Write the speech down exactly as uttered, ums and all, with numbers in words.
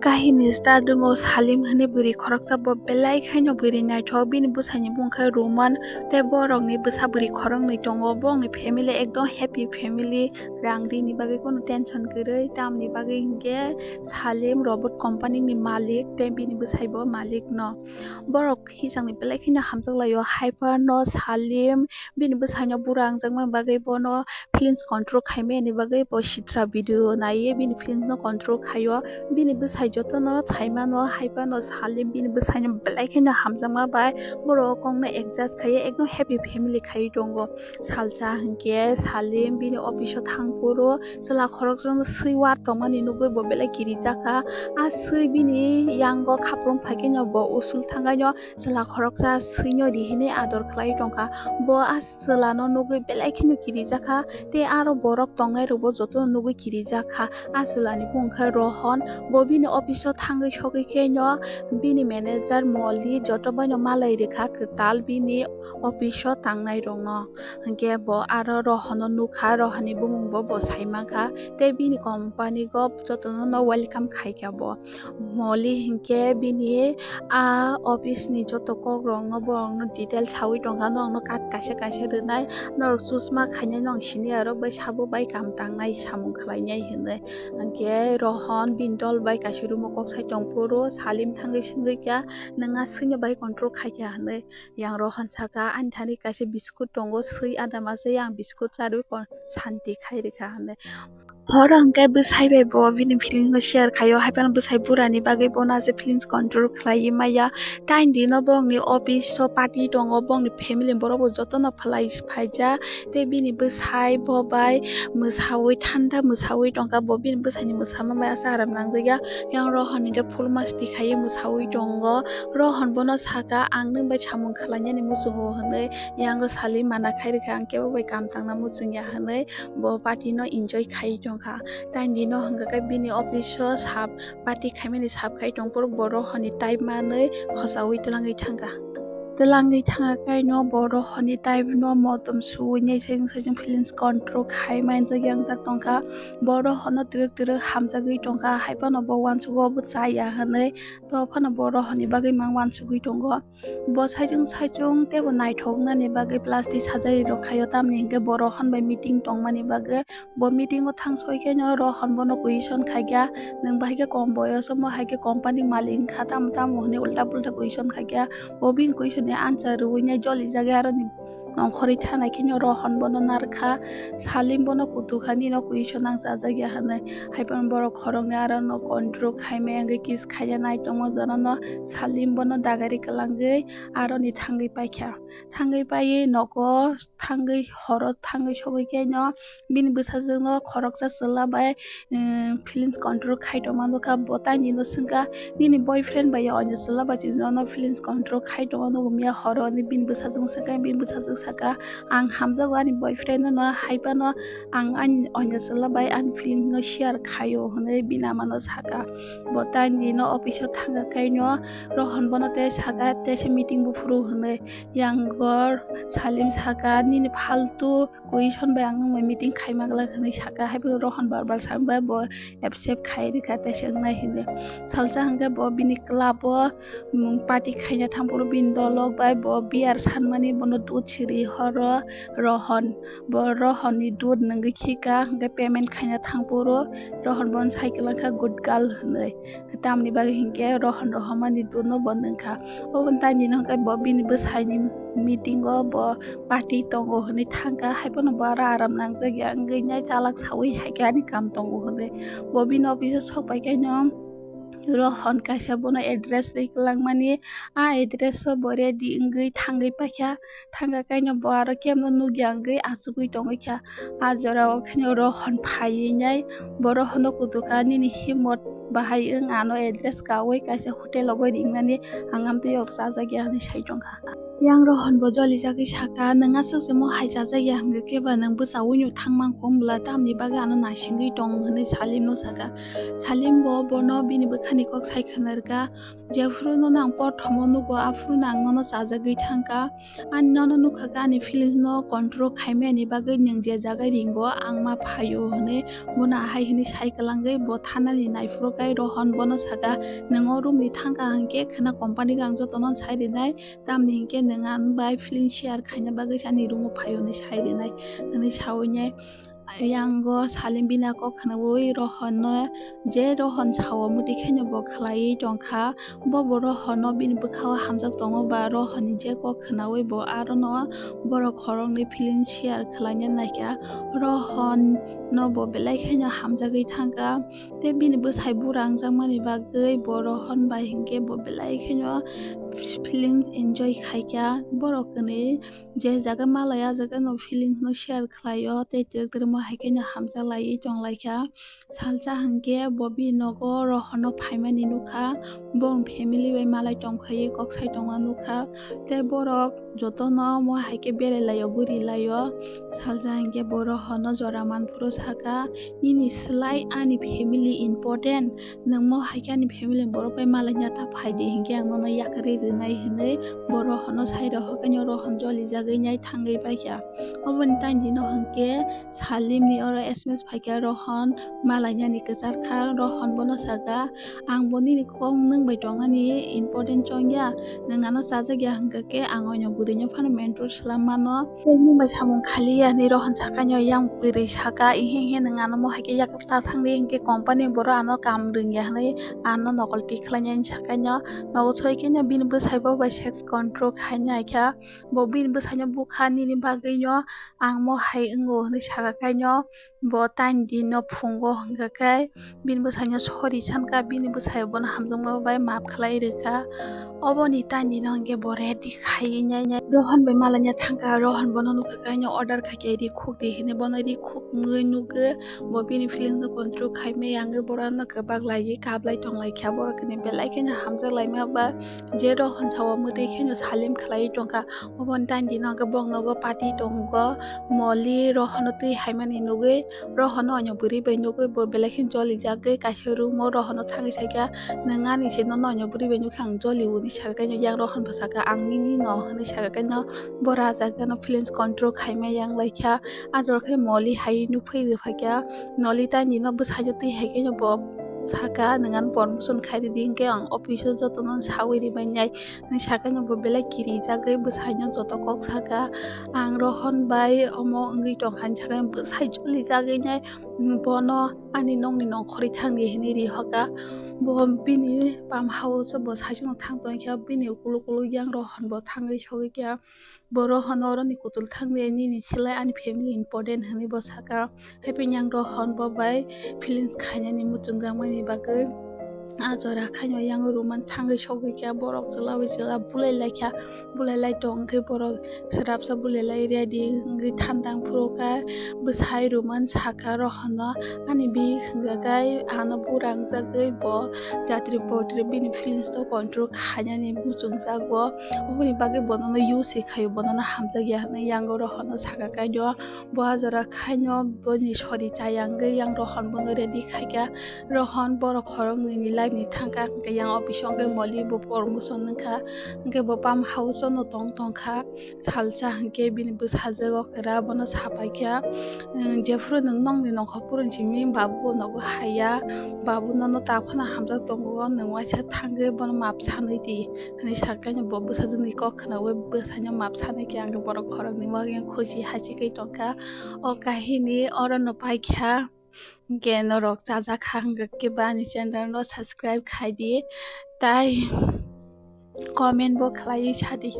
Kahini starting o Salim hwnwi bwrwi khoroksa, bo belai khaino bwrwi naithok, bini bwsaini bumung khe Roman, tei borokni bwsa bwrwi khoroknwi tongo. Bongni family ekdom happy family, rang rini bagwi kono tension kwrwi, tamni bagwi hinkhe Salim robot company ni malik tei bini bwsaibo malik no. Borok hisangni belai kheno hamjak laio, haiphano Salim bini bwsaino bura wngjakma bagwi bono feelings control khaimani bagwi bo sitra video naiwi bini feelings no control khaio. Bini bwsai jotono saimano, haiphano Salim bini bwsaino belai kheno hamjakma bai borok kokno adjust khaiwi ekdom happy family khaiwi tongo. Salsa hinkhe Salim bini office o thangphuru chwla khoroksa no swi war tongmani nugwi bo belai kirijakha. A swi bini yango khaprum phaikhe no bo usul thangkhaino chwla khoroksa swino ri hwnwi ador khlai tongkha. Bo a chwlano nugwi belai kheno kirijakha, tei aro borok tongnai rokbo jotono nugwi kirijakha. A chwlani bumung khe Rohon, bo bini office o thangwi sogwi khe no bini manager Molly joto baino malai rikha kwtal bini office o tangnai rokno. Hinkhe bo aro Rohonno nukha, Rohonni bumungbo bo saimankha, tei bini company-o jotono no welcome khaikha bo. Molly hinkhe bini a office ni joto kokrokno borokno detail sawi tongkha, norokno kat kaisa kaisa rwnai, norok chusma khainai, nong sini arok bai sabo bai kam tangnai, samung khlainai hinwi. Hinkhe Rohon bini dol bai kaisa room o kok sai tongphuru Salim thangwi swngwi kha, "Nwng a swino bai control khaikha?" hinwi. Yang Rohan saka, "Ani thani kaisa biscuit tongo, swi ada ma se yang biscuit charwi kon santi khai rikha," hinwi. Horo hwnkhe bwsai bai bo bini feelings no share khaio, haiphano bwsai burani bagwi bono ase feelings control khlaiwi maya. Taini dino bongni office o party tongo, bongni family borok bo jotono phalai phaijak, tei bini bwsai bo bai mwsawi thanda mwsawi tongkha, bo bini bwsaini mwsama bai asa aram nangjakya. Yang Rohan hwnkhe full masti khaiwi mwsawi tongo. Rohan bono saka, "Ang nwng bai samung khlainani muchungo," hwnwi. Yango Salim mana khai rikha, "Ang kebo bai kam tangna muchungya," hwnwi. Bo party no enjoy khai tongkha. Taini dino hwnkha khe bini office o sap party khaimani sap khai tongphuru bo Rohan ni type manwi khosaui twlangwi thangkha. Twlangwi thangkha kaino bo Rohan ni type no motom suwi nai sajwk sajwk feelings control khai manjak yangjak tongkha. Bo Rohan no twrwk twrwk hamjagwi tongkha, haiphano bo uansukgo bo chaya hwnwi. To phano bo Rohan ni bagwi mang uansugwi tongo. Bo saichung saichung teibo naithoknani bagwi plastic surgery rok khaio, tamni hinkhe bo Rohan bai meeting tongmani bagwi. Bo meeting o thang soi khe no Rohan bono question khaikha, "Nwng bahai khe kom boyos o mo hai khe company malik wngkha, tamo tamo," hwnwi ulta pulta question khaikha. Bo bini question ni answer rwui nai jolijagwi aro ni nongkhorwi thana khe no Rohan bono narwkha, Salim bono kutukha, "Nino question ang chajakya," hwnwi. Haiphano borok khoroknwi aro no control khaimaya wngwi kiss khaiya naitongma jorano Salim bono dagari kwlangwi aro ni thangwi paikha. Thangwi paiwi nogo thangwi horo thangwi sogwi khe no bini bwsajwkno khoroksa chwla bai, um, feelings control khai tongma nukha. Bo taini no swngkha, "Nini boyfriend bai ya oino chwla bai chini nono feelings control khai tongma nugo miya horo," hwnwi bini bwsajwk swngkha. Bini bwsajwk saka, "Ang hamjago ani boyfriend no, haiphano ang ani oino chwla bai ani feelings no share khaio," hwnwi bini ama no saka. Bo taini no office o thangkha kaino Rohan bono tei saka, "Teisa meeting buphuru," hwnwi. Yang gor Salim saka, "Nini faltu question bai ang nwng bai meeting khaima glak," hwnwi saka. Haiphano Rohan bar bar saka bai bo accept khai rikha tei se wngnai hinwi. Salsa hwnkhe bo bini club o, mm, party khaina thangphuru bini dolok bai bo beer sanmani bono dud siri horo Rohan. Bo Rohan ni dud nwngwi khika hwnkhe payment khaina thangphuru Rohan bono sai kwlangkha good girl hwnwi. Tamni bagwi hinkhe Rohan rohormani dudno bo nwngkha. Oboni taini no hwnkhe bo bini bwsaini meeting o bo party tongo hwnwi thangkha, haiphano bo aro aram nangjagya wngwi nai chalak saui haikhe ani kam tongo hwnwi. Bo bini office o sok paikhaino Rohan kaisa bono address rwi kwlangmani, a address o bo ready wngwi thangwi paikha. Thangkha kaino bo aro kemno nukya wngwi achugwi tongwi kha. A jora o kheno Rohan phaiwi nai bo Rohan no kutukha, "Nini himot bahai wng ano address kaui kaisa hotel o bai ringnani, ang amtwi o chajakya," hwnwi sai tongkha. Yang Rohan bo jolijagwi saka, "Nwng aswk se mo hai chajakya hwnkhe khe ba nwng bwchaui no thangmang kho wng bwla, tamni bagwi ano naisingwi tong," hwnwi Salim no saka. Salim bo bono bini bwkhani kok sai khwnarwkha, "Jephuru nono ang porthomo nugo, aphuru no ang nono chajagwi thangkha. Ani nono nukha khe ani feelings no control khaimani bagwi nwng je jaga ringo ang ma phaio," hwnwi bono ahai hwnwi sai kwlangwi bo thanani naiphuru Tei Rohan bono saka, "Nwng o room ni thangkha hwnkhe khwna company o ang jotono sai rinai, tamni hwnkhe nwng ang bai feeling share khaina bagwi ani room o phai," hwnwi sai rinai, hwnwi sawi nai. Yango Salim bini kok khwnaui Rohan no, je Rohan sao muti khaino bo khlaiwi tongkha. Bo bo Rohan no bini bwkhao hamjak tongo ba Rohan ni je kok khwnaui bo aro no borok khoroknwi feeling share khlaina naikha. Rohan no bo belai khaino hamjagwi thangkha. Tei bini bwsai bura wngjakmani bagwi bo Rohan bai hinkhe bo belai khaino feelings enjoy khaikha. Borok kwnwi je jaga malai, ah jaga no feelings no share khlaio, tei twk twk mo hai khe no hamjak laiwi tong laikha. Salsa hinkhe bo bini nogo Rohan no phaimani nukha, bong family bai malai tongkhaiwi kok sai tongma nukha. Tei borok jotono mo hai khe berai laio, buri laio. Salsa hinkhe bo Rohan no jora manphuru saka, "Nini slai ani family important, nwng mo hai khe ani family borok bai malaina ta phai di, hinkhe ang nono yakarwi rwnai," hwnwi bo Rohan no sai rohor khe no Rohan joli jagwi nai thangwi paikha. Oboni tani dino hinkhe Salim ni oro S M S phaikha, Rohan malainani kwchar kha. Rohan bono saka, "Ang bo nini kok nwng bai tongnani important chongya, nwng ano chajakya hwnkha khe ang oino bwrwino phano mentor swlam mano. Tei nwng bai samung khaliya," hwnwi Rohan saka no yang bwrwi saka, "Ihe ihe nwng ano mo hai khe yak ta thangdi, hinkhe company borok ano kam rwngya hwnwi ano nokol tik khlainani saka no." Nogo soi khe no bini bwsai bo bai sex control khainai kha. Bo bini bwsaino bukha, "Nini bagwino ang mo hai wngo," hwnwi saka khaino bo tani dino phungo hwnkha khe bini bwsaino sorry sankha, bini bwsai bono hamjakma bai maaf khlai rwkha. Oboni tani dino hinkhe bo ready khaiwi nai, nai Rohan bai malaina thangkha. Rohan bono nukha khe, "Aino order khaikhe ri khuk di," hwnwi bono ri khuk mui nukgwi bo bini feelings no control khaimai yangwi borokno kwbak laiwi kaplai tong laikha. Borok khe belai kheno hamjak laima ba je Rohan sao mwtwi kheno Salim khlaiwi tongkha. Oboni tani dino hwnkhe boknogo party tongo, Moli Rohano twi haimani nugwi, Rohano oino bwrwi bai nugwi bo belai khe jolijagwi kaisa room o Rohano thangwi sakha, "Nwng ani se nono oino bwrwi bai nukha ang joli," hwnwi sakha. Yang Rohan bo sakha, "Ang nini no," hwnwi sakha, kaino bo rajagano feelings control khaima yang laikha. A jora khe Moli hai nukphai rwphaikha, Noli tani no bwsaino twi hai khe bo saka, "Nwng ano promotion khai ridi, hinkhe ang office o jotono sawi ribai nai," hwnwi saka no bo belai kirijagwi bwsaino joto kok saka. "Ang Rohan bai omo wngwi tongkha," hwnwi saka bwsai jolijagwi nai, "Bono ani nokni nongkhorwi thangdi," hwnwi rihoka. Bo bini pump house o bo saichung thang tongkha, bini ukuluk ukuluk yang Rohan bo thangwi sogwi kha. Bo Rohan oroni kutul thangdi, "Nini slai ani family important," hwnwi bo saka. Haiphi yang Rohan bo bai feelings khainani muchungjakmani bagwi a jora khaino yang room o thangwi sogwi kha. Borok chwla bai chwla bulai laikha, bulai lai tongkhe borok swrapsa bulai lai ready wngwi thandang phurukha. Bwsai room o saka Rohan no, "Ani bihik hwnjakai ano bura wngjagwi bo jatri potri bini feelings no control khainani muchungjago." Oboni bagwi bonono use khaio, bonono hamjakya hwnwi yango Rohano saka kaino. Bo a jora khaino boni sori chayangwi yang Rohan bono ready khaikha. Rohan borok khoroknwi ni life ni thangkha, hwnkhe yang office o hwnkhe Moli bo promotion wngkha, hwnkhe bo pump house o no tong tongkha. Salsa hwnkhe bini bwsajwk okra bono sapaikha, "Jephuru nwng nokni nongkhor phuru simi babu bo nogo haiya, babu nono ta phano hamjak tongo, nwng waisa thangwi bono maap sanwi di," hwnwi sakhaino bo bwsajwkni kok khwnaui bwsaino maap sanwi khe ang borok khoroknwi bagwi khusi hachikwi tongkha. O kahini orono paikha, hwnkhe norok chajakha hwnkhe ba ani channel no subscribe khaidi, tai comment bo khlaiwi sadi.